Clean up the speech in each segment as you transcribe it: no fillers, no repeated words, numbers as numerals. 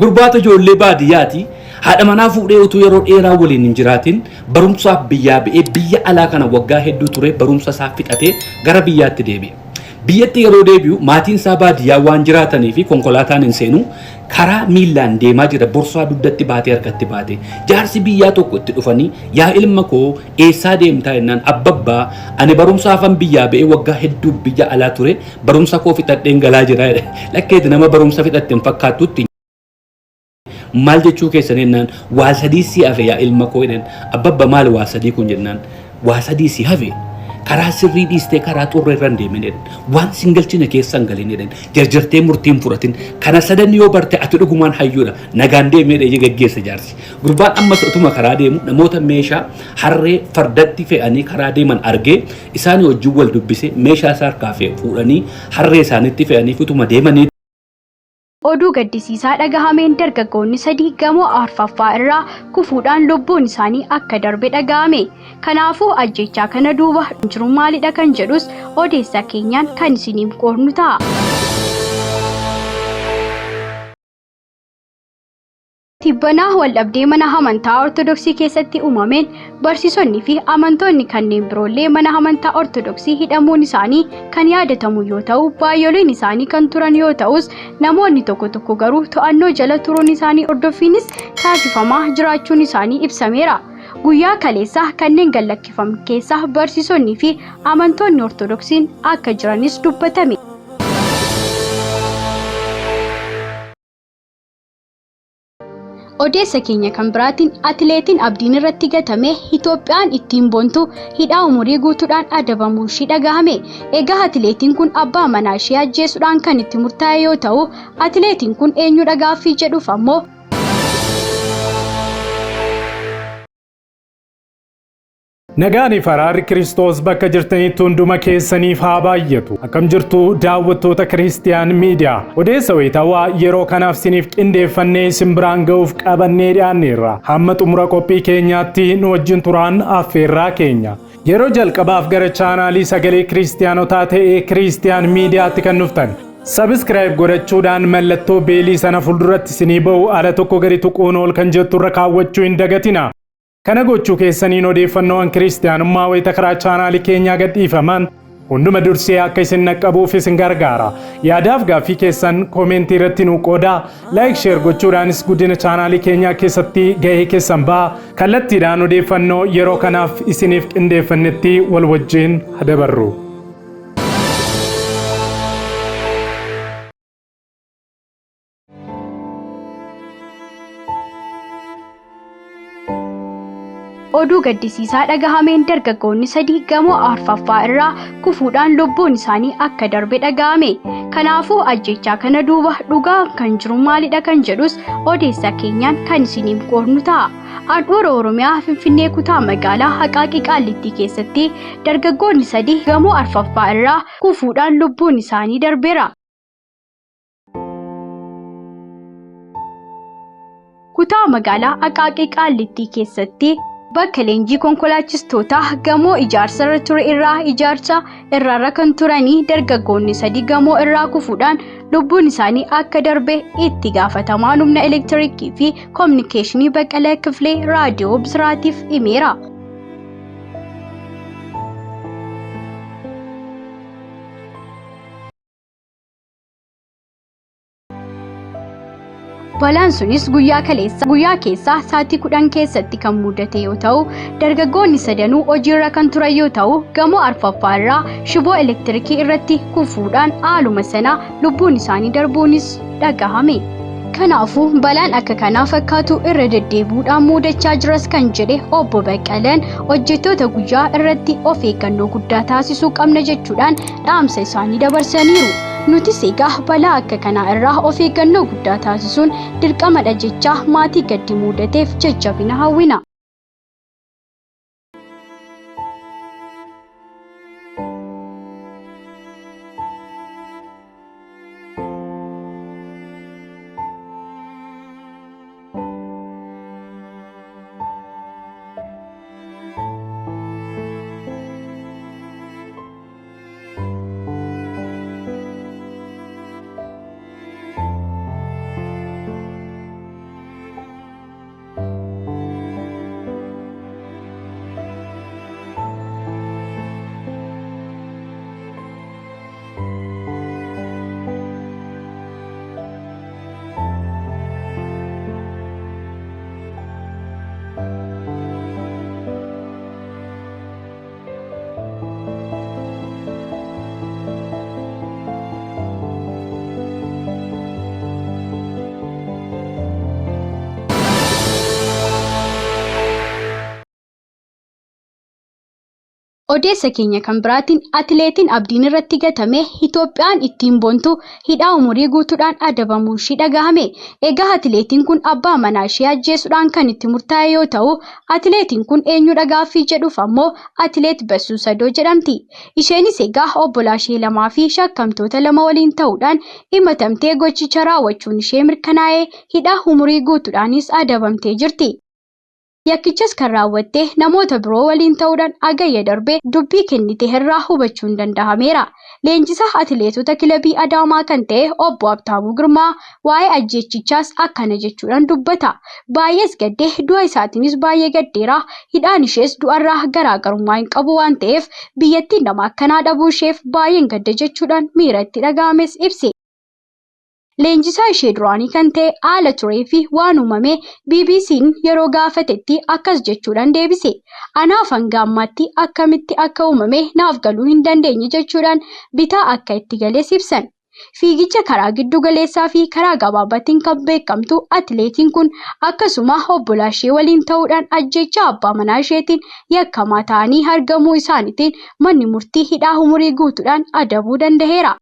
Gurbaatu ijoollee baadiyyaati. Haadha manaa fuudhee utuu yeroo dheeraa waliin hin jiraatin barumsaaf biyyaa ba'ee biyya alaa kana waggaa hedduu ture barumsa isaa fixatee gara biyyaatti deebi'e. Biyyatti yeroo deebi'u maatiin isaa baadiyyaa waan jiraatanii fi konkolaataan hin seenu karaa miillaan deemaa jira borsaa dugdatti baatee harkatti baatee. Jaarsi biyyaa tokko itti dhufanii yaa ilma koo eessaa deemtaa jennaan abbabbaa ani barumsaafan biyyaa ba'ee waggaa hedduu biyya alaa ture barumsa koo fixadheen galaa jira jedhe. Lakkeeti nama barumsa fixatte hin fakkaattutti maal jechuu keessan jennaan waa sadii si hafe yaa ilma koo jedhan abbabba maal waa sadii kun jennaan waa sadii si hafe karaa sirrii dhiistee karaa xurree irra hin deemin jedhan waan sin galchine keessa hin galin jedhan jarjartee murtii hin fudhatin kana sadan yoo barte ati dhugumaan hayyuudha nagaan deemee jedhee geggeessa jaarsi gurbaan ammas utuma karaa deemu namoota meeshaa harree fardatti fe'anii karaa deeman argee isaanii wajjin wal dubbise meeshaa isaa harkaa fuudhanii harree isaanitti fe'anii utuma deemanii Oduu gaddisiisaa dhagahameen dargaggoonni sadii gamoo arfaffaa irraa kufuudhaan lubbuun isaanii akka darbe dhagahame. Kanaafuu ajjechaa kana duuba jiru maalidha kan jedhus odeessa keenyaan kan isiniif qoodnu ta'a. Tibbanaa waldhabdee mana amantaa Ortodoksii keessatti uumameen barsiisonni fi amantoonni kanneen biroollee mana amantaa Ortodoksii hidhamuun isaanii kan yaadatamu yoo ta'u, baay'ooliin isaanii kan turan yoo ta'us namoonni tokko tokko garuu to'annoo jala turuun isaanii hordoffiinis taasifamaa jiraachuun isaanii ibsameera. Guyyaa kaleessaa kanneen gad lakkifaman keessaa barsiisonni fi amantoonni Ortodoksiin akka jiranis dubbatame. Odeessa keenya kan biraatiin atileetiin abdiin irratti gatame Itoophiyaan ittiin boontu hidhaa umurii guutuudhaan adabamuu ishii dhagahame. Egaa atileetiin kun abbaa manaa ishee ajjeesuudhaan kan itti murtaa'e yoo ta'u, atileetiin kun eenyudha gaaffii jedhuuf ammoo Nagaan fi araarri Kiristoos bakka jirtanitti hunduma keessaniif haa baay'atu. Akkam jirtu daawwattoota Kiristiyaan Miidiyaa. Odeessa wayitaawaa yeroo kanaaf siniif qindeeffannee isin biraan ga'uuf qabannee dhiyaanneerra. Hamma xumura qophii keenyaatti nu wajjin turaan affeerraa keenya. Yeroo jalqabaaf gara chaanaalii sagalee Kiristiyaanotaa ta'ee Kiristiyaan Miidiyaatti kan dhuftan. Sabiskiraayib godhachuudhaan mallattoo beelii sana fuulduratti isinii ba'u ala tokko gadi tuquun ol kan jettu irra kaawwachuu hin dagatina. Kana gochuu keessaniin odeeffannoowwan kiristiyaanummaa wayita karaa chaanaalii keenyaa gadhiifaman hunduma dursee akka isin naqqabuuf isin gargaara. Yaadaaf gaaffii keessan koomentii irratti nuu qoodaa, laayik sheer gochuudhaanis guddina chaanaalii keenyaa keessatti gahee keessan ba'a. Kallattiidhaan odeeffannoo yeroo kanaaf isiniif qindeeffannetti wal wajjin haa dabarru. Oduu gaddisiisaa dhagahameen dargaggoonni sadii gamoo arfaffaa irraa kufuudhaan lubbuun isaanii akka darbe dhagahame. Kanaafuu ajjechaa kana duuba dhugaa kan jiru maalidha kan jedhus odeessa keenyaan kan isiniif qoodnu ta'a. Handhuura Oromiyaa Finfinnee kutaa magaalaa Haqaaqii Qaallittii keessatti dargaggoonni sadii gamoo arfaffaa irraa kufuudhaan lubbuun isaanii darbeera. Kutaa magaalaa Aqaaqii Qaallittii keessatti bakka leenjii konkolaachistootaa gamoo ijaarsa irra ture irraa ijaarsa irraarra kan turanii dargaggoonni sadii gamoo irraa kufuudhaan lubbuun isaanii akka darbe itti gaafatamaan humna elektiriikii fi koominikeeshinii Baqqalaa Kifilee raadiyoo Bisiraatiif himeera. Balaan sunis guyyaa kaleessa guyyaa keessaa sa'aatii 10 keessatti kan mudate yoo ta'u, dargaggoonni sadanuu hojiirra kan turan yoo ta'u, gamoo arfaffaa irraa shiboo elektirikii irratti kufuudhaan haaluma sana lubbuun isaanii darbuunis dhagahame. Kanaafuu balaan akka kanaa fakkaatu irra deddeebi'uudhaan mudachaa jiras kan jedhe obbo Baqqalaan hojjettoota guyyaa irratti of eeggannoo guddaa taasisuu qabna jechuudhaan dhaamsa isaanii dabarsaniiru. Nutis egaa balaa akka kanaa irraa of eeggannoo guddaa taasisuun dirqamadha jechaa maatii gaddi mudateef jajjabina hawwina. Odeessa keenya kan biraatiin atileetiin abdiin irratti gatame Itoophiyaan ittiin boontu hidhaa umurii guutuudhaan adabamuu ishii dhagahame. Egaa atileetiin kun abbaa manaa ishee ajjeesuudhaan kan itti murtaa'e yoo ta'u, atileetiin kun eenyudha gaaffii jedhuuf ammoo atileet Bassuu Sadoo jedhamti. Isheenis egaa obbolaa ishee lamaa fi shakkamtoota lama waliin ta'uudhaan himatamtee gochicha raawwachuun ishee mirkanaa'ee hidhaa umurii guutuudhaanis adabamtee jirti. Yakkichas kan raawwatte namoota biroo waliin ta'uudhaan hagayya darbee dubbii kennite irraa hubachuun danda'ameera. Leenjisaa atileetota kilabii Adaamaa kan ta'e obbo Habtaamuu Girmaa waa'ee ajjeechichaas akkana jechuudhaan dubbata. Baay'ees gaddee du'a isaatiinis baay'ee gaddeera. Hidhaan ishees du'arraa garaagarummaa hin qabu waan ta'eef biyyattiin nama akkanaa dhabuu isheef baay'een gadda jechuudhaan miira itti dhaga'ames ibse. Leenjisaa ishee duraanii kan ta'e haala turee fi waan uumame BBC'n yeroo gaafatetti akkas jechuudhaan deebise. Anaaf hanga ammaatti akkamitti akka uumame naaf galuu hin dandeenye jechuudhaan bitaa akka itti gales ibsan. Fiigicha karaa giddu galeessaa fi karaa gabaabaatiin kan beekamtu atileetiin kun akkasuma obbolaa ishee waliin ta'uudhaan ajjeechaa abbaa manaa isheetiin yakkamaa ta'anii argamuu isaaniitiin manni murtii hidhaa umurii guutuudhaan adabuu danda'eera.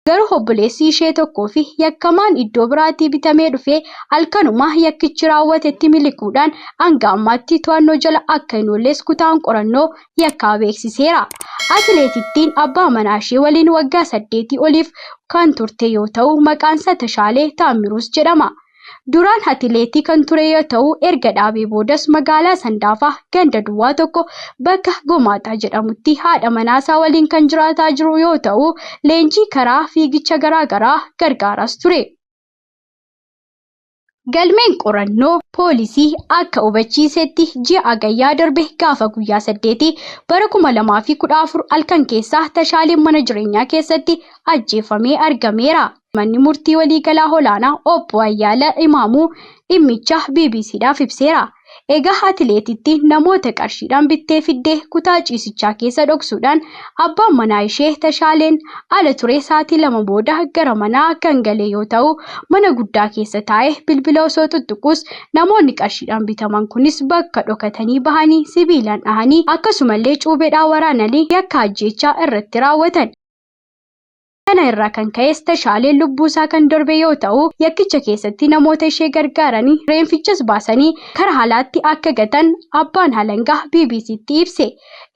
Garuu obboleessi ishee tokkoo fi yakkamaan iddoo biraatii bitamee dhufee halkanuma yakkichi raawwatetti miliquudhaan hanga ammaatti to'annoo jala akka hin oolles kutaan qorannoo yakkaa beeksiseera. Atileetittiin abbaa manaa ishee waliin waggaa 8 oliif kan turte yoo ta'u, maqaan isaa Tashaalee Taammiruus jedhama. Duraan atileetii kan ture yoo ta'u, erga dhaabee boodas magaalaa Sandaafaa ganda duwwaa tokko bakka Gomaaxaa jedhamutti haadha manaasaa waliin kan jiraataa jiru yoo ta'u, leenjii karaa fiigicha garaagaraa gargaaraas ture. Galmeen qorannoo poolisii akka hubachiisetti ji'a Hagayyaa darbe gaafa guyyaa 8 bara 2014 halkan keessaa Tashaaleen mana jireenyaa keessatti ajjeefamee argameera. Manni murtii waliigalaa olaanaa obbo Ayyaala Imaamuu dhimmicha BBCdhaaf ibseera. Egaa atileetitti namoota qarshiidhaan bittee fiddee kutaa ciisichaa keessa dhoksuudhaan abbaan manaa ishee Tashaaleen ala ture sa'aatii 2 booda gara manaa kan gale yoo ta'u, mana guddaa keessa taa'ee bilbila osoo tuttuqus namoonni qarshiidhaan bitaman kunis bakka dhokatanii bahanii sibiilaan dhahanii akkasumallee cuubeedhaan waraananii yakka ajjeechaa irratti raawwatan. Kana irraa kan ka'es Tashaaleen lubbuu isaa kan darbe yoo ta'u, yakkicha keessatti namoota ishee gargaaranii reenfichas baasanii karaa alaatti akka gatan abbaan alangaa BBCtti ibse.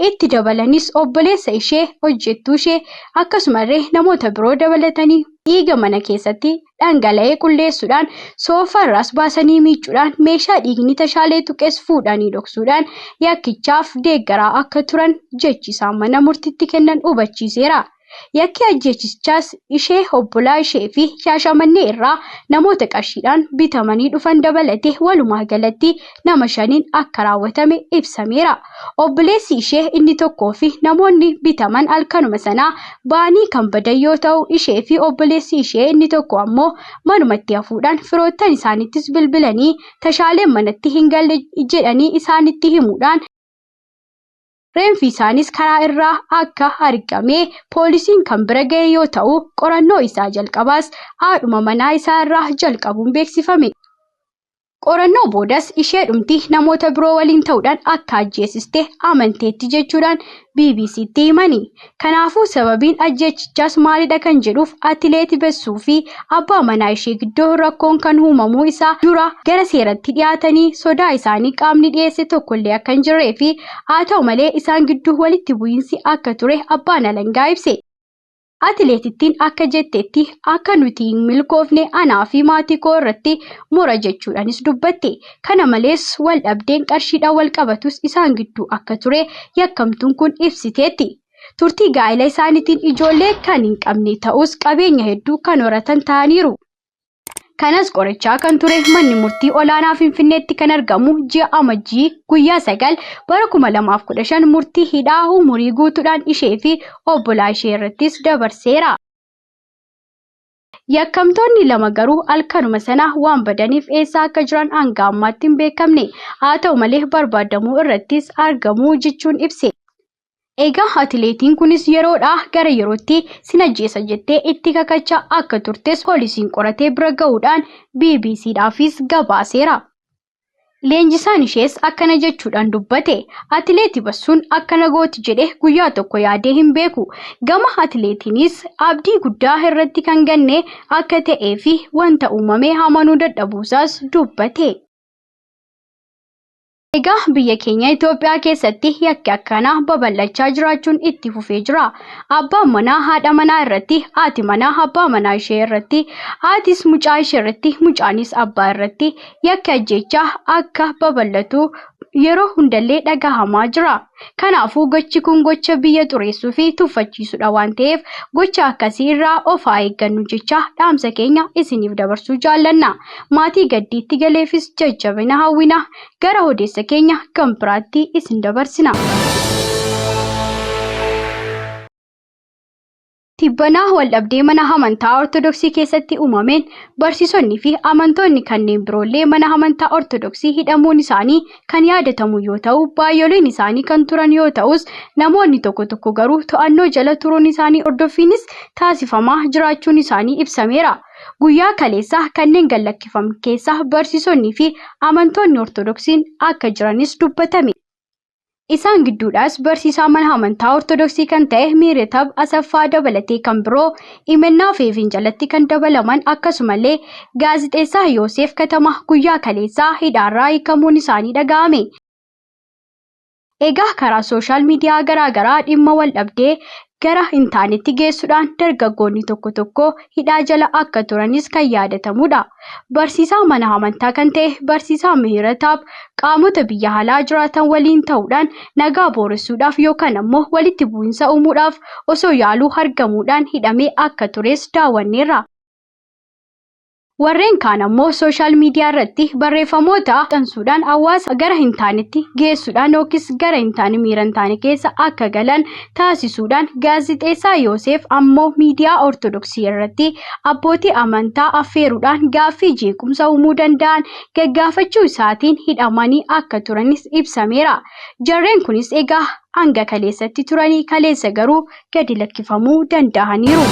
Itti dabalanis obboleessa ishee, hojjettuu ishee akkasumallee namoota biroo dabalatanii dhiiga mana keessatti dhangala'ee qulleessuudhaan soofaarraas baasanii miicuudhaan meeshaa dhiigni Tashaalee tuqes fuudhanii dhoksuudhaan yakkichaaf deeggaraa akka turan jechi isaan mana murtiitti kennan hubachiiseera. Yakki ajjeechichaas ishee obbolaa ishee fi Shaashamannee irraa namoota qarshiidhaan bitamanii dhufan dabalatee walumaa galatti nama 5 akka raawwatame ibsameera. Obboleessi ishee inni tokkoo fi namoonni bitaman halkanuma sanaa ba'anii kan badan yoo ta'u, ishee fi obboleessi ishee inni tokko ammoo manumatti hafuudhaan firoottan isaaniittis bilbilanii Tashaaleen manatti hin galle jedhanii isaanitti himuudhaan reenfi isaanis karaa irraa akka argame poolisiin kan bira ga'e yoo ta'u, qorannoo isaa jalqabaas haadhuma manaa isaa irraa jalqabuun beeksifame. Qorannoo boodas ishee dhumti namoota biroo waliin ta'uudhaan akka ajjeesiste amanteetti jechuudhaan BBCtti himani. Kanaafuu sababiin ajjeechichaas maalidha kan jedhuuf atileet Bessuu fi abbaa manaa ishee gidduu rakkoon kan uumamuu isaa dura gara seeratti dhiyaatanii sodaa isaanii qaamni dhiyeesse tokkollee akka hin jirree fi haa ta'u malee isaan gidduu walitti bu'iinsi akka ture abbaan alangaa ibse. Atileetittiin akka jettetti akka nuti hin milkoofne anaa fi maatii koo irratti mura jechuudhaanis dubbatte. Kana malees wal dhabdeen qarshiidhaan wal qabatus isaan gidduu akka ture yakkamtuun kun ibsiteetti. Turtii gaa'ela isaaniitiin ijoollee kan hin qabne ta'us qabeenya hedduu kan horatan ta'aniiru. Kanas qorachaa kan ture manni murtii olaanaa Finfinneetti kan argamu ji'a Amajjii guyyaa 9 bara 2015 murtii hidhaa umurii guutuudhaan ishee fi obbolaa ishee irrattis dabarseera. Yakkamtoonni lama garuu halkanuma sana waan badaniif eessa akka jiran hanga ammaatti hin beekamne. Haa ta'u malee barbaadamuu irrattis argamuu jechuun ibse. Egaa atileetiin kunis yeroodhaa gara yerootti sin ajjeesa jettee itti kakachaa akka turtes poolisiin qoratee bira ga'uudhaan BBCdhaafis gabaaseera. Leenjisaan ishees akkana jechuudhaan dubbate. Atileeti Bassuun akkana gooti jedhee guyyaa tokko yaadee hin beeku. Gama atileetiinis abdii guddaa irratti kan ganne akka ta'ee fi wanta uumame amanuu dadhabuusaas dubbate. Egaa biyya keenya Itoophiyaa keessatti yakki akkanaa babal'achaa jiraachuun itti fufee jira. Abbaan manaa haadha manaa irratti, haati manaa abbaa manaa ishee irratti, haatis mucaa ishee irratti, mucaanis abbaa irratti yakki ajjeechaa akka babal'atu yeroo hundallee dhagahamaa jira. Kanaafuu gochi kun gocha biyya xureessuu fi tuffachiisudha waan ta'eef gocha akkasii irraa of haa eeggannu jecha dhaamsa keenya isiniif dabarsuu jaallanna. Maatii gaddiitti galeefis jajjabina hawwina. Gara odeessa keenya kan biraatti isin dabarsina. Tibbanaa waldhabdee mana amantaa Ortodoksii keessatti uumameen barsiisonni fi amantoonni kanneen biroollee mana amantaa Ortodoksii hidhamuun isaanii kan yaadatamu yoo ta'u, baay'ooliin isaanii kan turan yoo ta'us namoonni tokko tokko garuu to'annoo jala turuun isaanii hordoffiinis taasifamaa jiraachuun isaanii ibsameera. Guyyaa kaleessaa kanneen gad lakkifaman keessaa barsiisonnii fi amantoonni Ortodoksiin akka jiranis dubbatame. Isaan gidduudhaas barsiisaa mana amantaa Ortodoksii kan ta'e Miiretab Asaffaa dabalatee kan biroo himannaa Feeviin jalatti kan dabalaman akkasumallee gaazixeessaa Yoosef Katamaa guyyaa kaleessaa hidhaarraa hiikamuun isaanii dhaga'ame. Egaa karaa sooshaal miidiyaa garaagaraa dhimma wal dhabdee gara hin taanetti geessuudhaan dargaggoonni tokko tokko hidhaa jala akka turanis kan yaadatamudha. Barsiisaa mana amantaa kan ta'e Barsiisaa Mihirataab qaamota biyya alaa jiraatan waliin ta'uudhaan nagaa booressuudhaaf yookaan ammoo walitti bu'insa uumuudhaaf osoo yaaluu argamuudhaan hidhamee akka tures daawwanneerra. Warreen kaan ammoo sooshaal miidiyaa irratti barreeffamoota maxxansuudhaan hawaasa gara hin taanetti geessuudhaan yookiis gara hin taane miira hin taane keessa akka galan taasisuudhaan gaazixeessaa Yoosef ammoo miidiyaa Ortodoksii irratti abbootii amantaa affeeruudhaan gaaffii jeequmsa uumuu danda'an gaggaafachuu isaatiin hidhamanii akka turanis ibsameera. Jarreen kunis egaa hanga kaleessatti turanii kaleessa garuu gadi lakkifamuu danda'aniiru.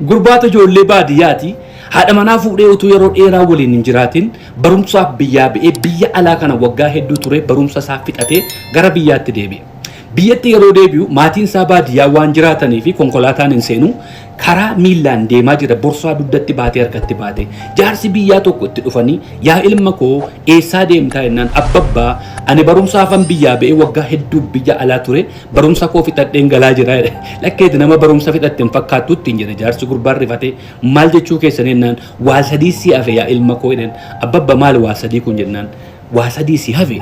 Gurbaatu ijoollee baadiyyaati. Haadha manaa fuudhee utuu yeroo dheeraa waliin hin jiraatin barumsaaf biyyaa ba'ee biyya alaa kana waggaa hedduu ture barumsa isaa fixatee gara biyyaatti deebi'e. Biyyatti yeroo deebi'u maatiin isaa baadiyyaa waan jiraatanii fi konkolaataan hin seenu karaa miillaan deemaa jira borsaa dugdatti baatee harkatti baatee. Jaarsi biyyaa tokko itti dhufanii yaa ilma koo eessaa deemtaa jennaan abbabbaa ani barumsaafan biyyaa ba'ee waggaa hedduu biyya alaa ture barumsa koo fixadheen galaa jira jedhe. Lakkeeti nama barumsa fixatte hin fakkaattu ittiin jedhe jaarsi gurbaan rifatee maal jechuu keessan jennaan waa sadii si hafe yaa ilma koo jedhan abbabba maali waa sadii kun jennaan waa sadii si hafe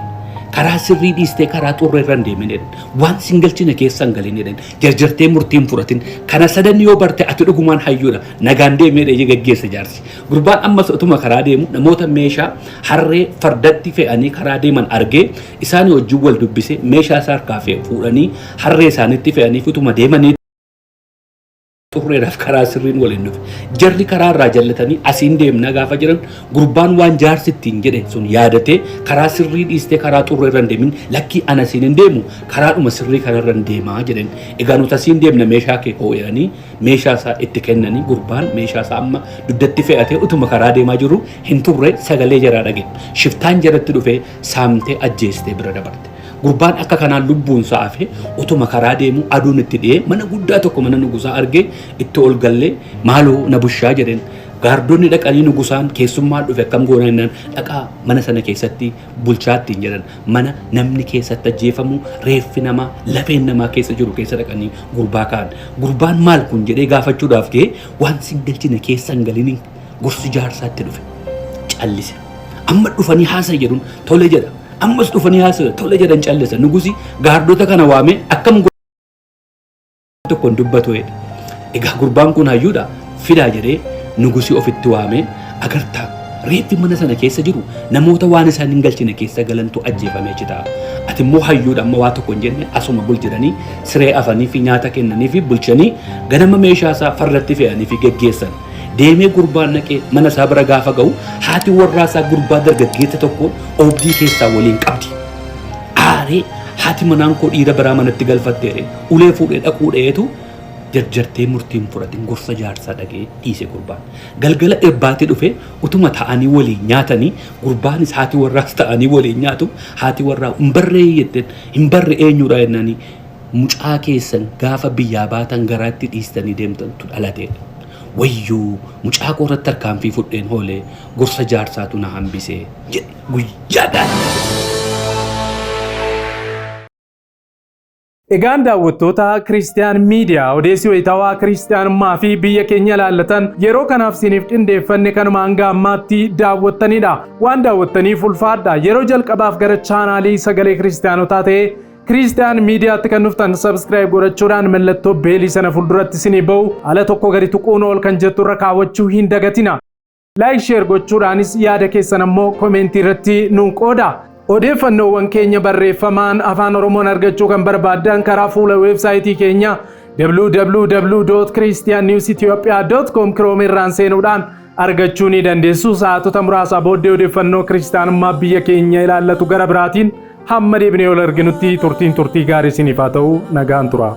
karaa sirrii dhiistee karaa xurree irra hin deemin jedhan waan sin galchine keessa hin galin jedhan jarjartee murtii hin fudhatin kana sadan yoo barte ati dhugumaan hayyuudha nagaan deemee jedhee geggeessa jaarsi gurbaan ammas utuma karaa deemu namoota meeshaa harree fardatti fe'anii karaa deeman argee isaanii wajjin wal dubbise meeshaa isaa harkaa fuudhanii harree isaaniitti fe'anii utuma deemanii xurreedhaaf karaa sirriin waliin dhufe. Jarri karaa irraa jallatanii asiin deemna gaafa jiran gurbaan waan jaarsi ittiin jedhe sun yaadatee karaa sirrii dhiistee karaa xurree irra hin deemin lakkii ana asiin hin deemu karaadhuma sirrii kanarra hin deemaa jedhan. Egaa nuti asiin deemna meeshaa kee hoo jedhanii meeshaa isaa itti kennanii gurbaan meeshaa isaa amma dugdatti fe'atee utuma karaa deemaa jiru hin turre sagalee jaraa dhage. Shiftaan jaratti dhufee saamtee ajjeestee bira dabarte. Gurbaan akka kanaan lubbuun isaa hafe utuma karaa deemu aduun itti dhi'ee mana guddaa tokko mana nugusaa argee itti ol gallee maaloo na bushaa jedheen. Gaardonni dhaqanii nugusaan keessummaan dhufe akkam goona jennaan dhaqaa mana sana keessatti bulchaa ittiin jedhan. Mana namni keessatti ajjeefamu reeffi namaa lafeen namaa keessa jiru keessa dhaqanii gurbaa kaa'an. Gurbaan maal kun jedhee gaafachuudhaaf ga'ee waan sin galchine keessa hin galiniin gorsi jaarsaatti dhufe. Callise. Amma dhufanii haasa'e jedhuun tole jedha. Ammas dhufanii haasa'e tole jedhan callisa. Nugusi gaardota kana waamee akkam tokko hin dubbatu jedhe. Egaa gurbaan kun hayyuudha fidaa jedhee nugusi ofitti waamee agartaa reeffi mana sana keessa jiru namoota waan isaan hin galchine keessa galantu ajjeefamee achi ta'a. Ati immoo hayyuudha amma waa tokko hin jenne asuma bul jedhanii siree afanii fi nyaata kennanii fi bulchanii ganama meeshaa isaa farratti fe'anii fi geggeessan. Deemee gurbaan naqee mana isaa bira gaafa ga'u haati warraa isaa gurbaa dargaggeessa tokkoon oobdii keessaa waliin qabdi. Aaree haati manaan koo dhiira biraa manatti galfatteere ulee fuudhee dhaquu dheetu Jarjartee murtiin fudhatin, gorsa jaarsaa dhagee dhiise gurbaan. Galgala irbaatti dhufe, utuma ta'anii waliin nyaatanii, gurbaanis haati warraas ta'anii waliin nyaatu, haati warraa hin barree jetteen. Hin barre, eenyudha jennaanii, mucaa keessan gaafa biyyaa baatan garaatti dhiistanii deemtantu dhalateedha. Wayyuu, mucaa koo irratti tarkaanfii fudheen hoolee, gorsa jaarsaatu na hambisee jedhe guyyaa gaarii. Egaan daawwattoota Kiristiyaan Miidiyaa, odeessi wayitaawaa kiristiyaanummaa fi biyya keenya ilaallatan yeroo kanaaf isiniif qindeeffanne kanuma hanga ammaatti daawwattanidha. Waan daawwattaniif ulfaadha. Yeroo jalqabaaf gara chaanaalii sagalee kiristiyaanotaa ta'ee Kiristiyaan Miidiyaatti kan dhuftan, subscribe godhachuudhaan mallattoo bell sana fuulduratti isinii bahu ala tokko gadi tuquun ol kan jettu irra kaawwachuu hin dagatina. Like, share gochuudhaanis yaada keessan ammoo comment irratti nuu qooda. Odeeffannoowwan keenya barreeffamaan afaan Oromoon argachuu kan barbaaddan, karaa fuula website keenya www.christiannewsethiopia.com Chrome irraan seenuudhaan argachuu ni dandeessu. Sa'aatota muraasaa booddee odeeffannoo kiristaanummaa biyya keenya ilaallatu gara biraatiin hamma deebinee ol arginutti turtiin turtii gaarii isiniif haa ta'u, nagaan tura.